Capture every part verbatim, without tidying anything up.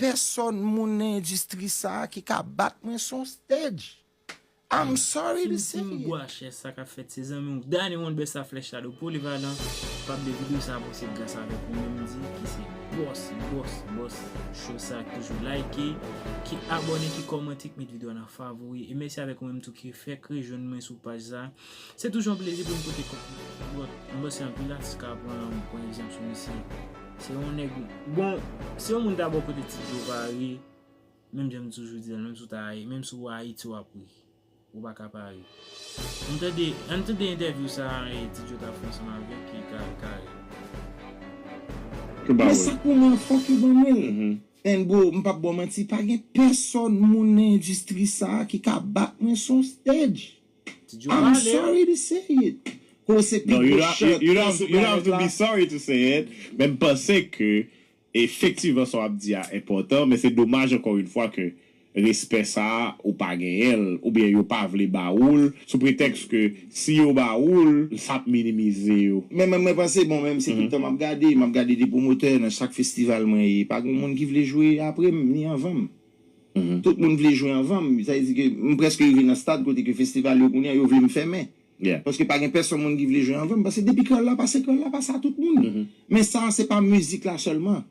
pèsòn moun nan endistri sa a ki ka bat mwen sou yon stage. I'm sorry to say it. Bwa chè sa k ap fèt, se zanmi w Dany One Best a Flèch Shadow Polyvalent. Pap de videyo sa a posib gras avèk ou menm di ki se bòs, bòs, bòs show sa, ki toujou like, ki abòne, ki kòmante, ki met videyo a nan favori. E mèsi avèk ou menm tou ki fèk rejwenn mwen sou paj sa. Se toujou yon plezi pou m pote kòb. Bon, m panse anpil atis ka pran, pran egzanp sou misye. Se yon nèg, bon, se yon moun dabò kote Ti Djo pa ri, menm jan m toujou di l, menm si w ta ri, menm si w Ayiti w ap ri. Ou pa ka pa ri. Ann tande, ann tande entèvyou sa a, e, Ti Djo t ap fè ansanm avèk ki ka, ka. Men sa pou mwen, fòk yo ban mwen l. And bro, m p ap ba w manti, pa gen pèsòn moun nan endistri sa a ki ka bat mwen sou yon stage. I'm sorry to say it. Kote se pi gwo shot, you don't have to be sorry to say it. Men m panse ke efektivman sa w ap di a enpòtan, men se domaj ankò yon fwa ke respè sa a ou pa genyen l, oubyen yo pa vle ba ou l, sou pretèks ke si yo ba ou l, sa ap minimize yo. Men mwen, mwen panse, bon, menm si tout tan m ap gade, m ap gade de pwomotè nan chak festival mwen ye, pa gen moun ki vle jwe apre m, ni anvan m. Tout moun vle jwe anvan m. Sa vle di ke m prèske rive nan stad kote ke festival yo kounye a, yo vle m fèmen. Paske pa gen pèsonn moun ki vle jwe anvan m. Paske depi kreyòl la pase, kreyòl la pase a tout moun. Men sa, se pa mizik la sèlman.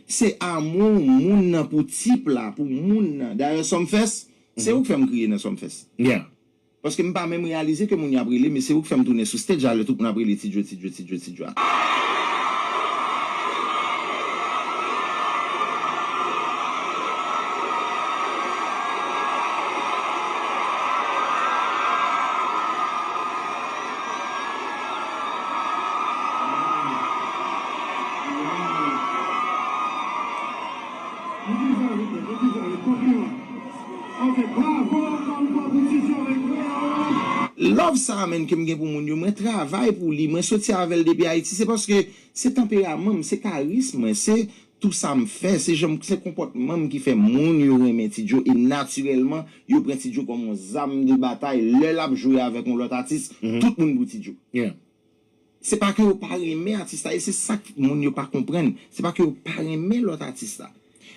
Se amou moun nan pou tip la, pou moun nan. Dayè, Sumfest, se ou k fè m kriye nan Sumfest. Paske m pa menm reyalize ke moun yo ap rele, men se ou k fè m tounen sou stage a lè tout moun ap rele Ti Djo, Ti Djo, Ti Djo, Ti Djo a. Love sa a menm ke m gen pou moun yo, mwen travay pou li, mwen soti avè l depi Ayiti, se paske se tanperaman m, se karism mwen, se tou sa m fè, se jan m, se konpòtman m ki fè moun yo renmen Ti Djo e natirèlman yo pran Ti Djo kòm yon zam de batay lè l ap jwe avèk yon lòt atis, tout moun pou Ti Djo. Se pa ke yo pa renmen atis la, e se sa k moun yo pa konprann. Se pa ke yo pa renmen lòt atis la.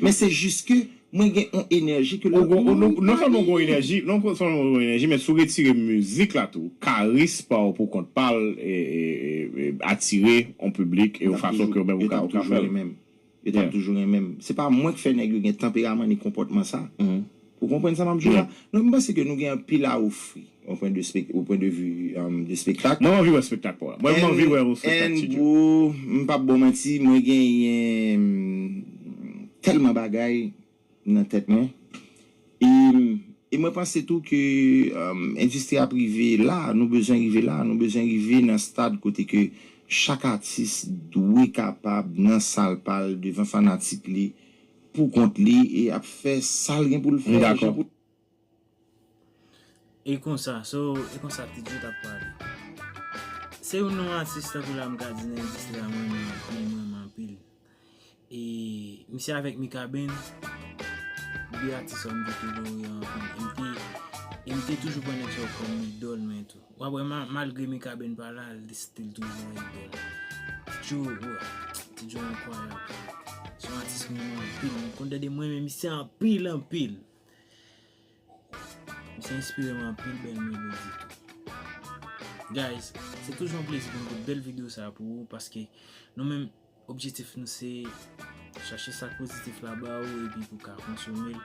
Men se jis ke mwen gen yon enèji ke lòt moun pa genyen. Non sèlman w gen yon enèji, non sèlman w gen yon enèji, men si w retire mizik la tou, karis pa w pou kont pa l, e, e, e, e, atire yon piblik e yon fason ke w menm ou ka, ou ka fè l. Yo t ap toujou renmen m. Se pa mwen k fè nèg yo gen tanperaman ni konpòtman sa. Ou konprann sa m ap di w la? Non, m panse ke nou gen anpil a ofri au point de spek-, au point de vue, um, de spektak. Mwen anvi wè spektak pa w la. Mwen, mwen anvi wè yon spektak Ti Djo. And bro, m p ap ba w manti, mwen genyen, mm, tèlman bagay nan tèt mwen. E, e mwen panse tou ke, um, endistri ap rive la, nou bezwen rive la, nou bezwen rive nan stad kote ke chak atis dwe kapab nan sal pa l, devan fanatik li, pou kont li, e ap fè sa l gen pou l fè, jan pou E konsa, so, e konsa Ti Djo t ap pale. Se youn nan atis tankou la m ka di nan endistri a mwen renmen anpil, mwen renmen anpil. E misye avèk Mikaben, de atis sa yo m te tolere anpil. E m te, e m te toujou pran nèg sa yo kòm idòl mwen tou. W ap wè ma-, malgre Mikaben pa la, li still toujou yon idòl. Ti Djo, wè, Ti Djo enkwayab. Se yon atis mwen renmen anpil. Mwen konn tande mwen renmen misye anpil, anpil. Misye enspire m anpil bèl melodi tou. Guys, se toujou yon plezi pou m pote bèl videyo sa a pou ou, paske nou menm, objektif nou se chache sa k pozitif la ba ou epi pou w ka konsome l.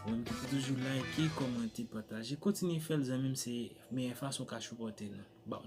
Ou menm ki pou toujou like, kòmante, pataje, kontinye fè l zanmi m, se meyè fason w ka sipòte nou.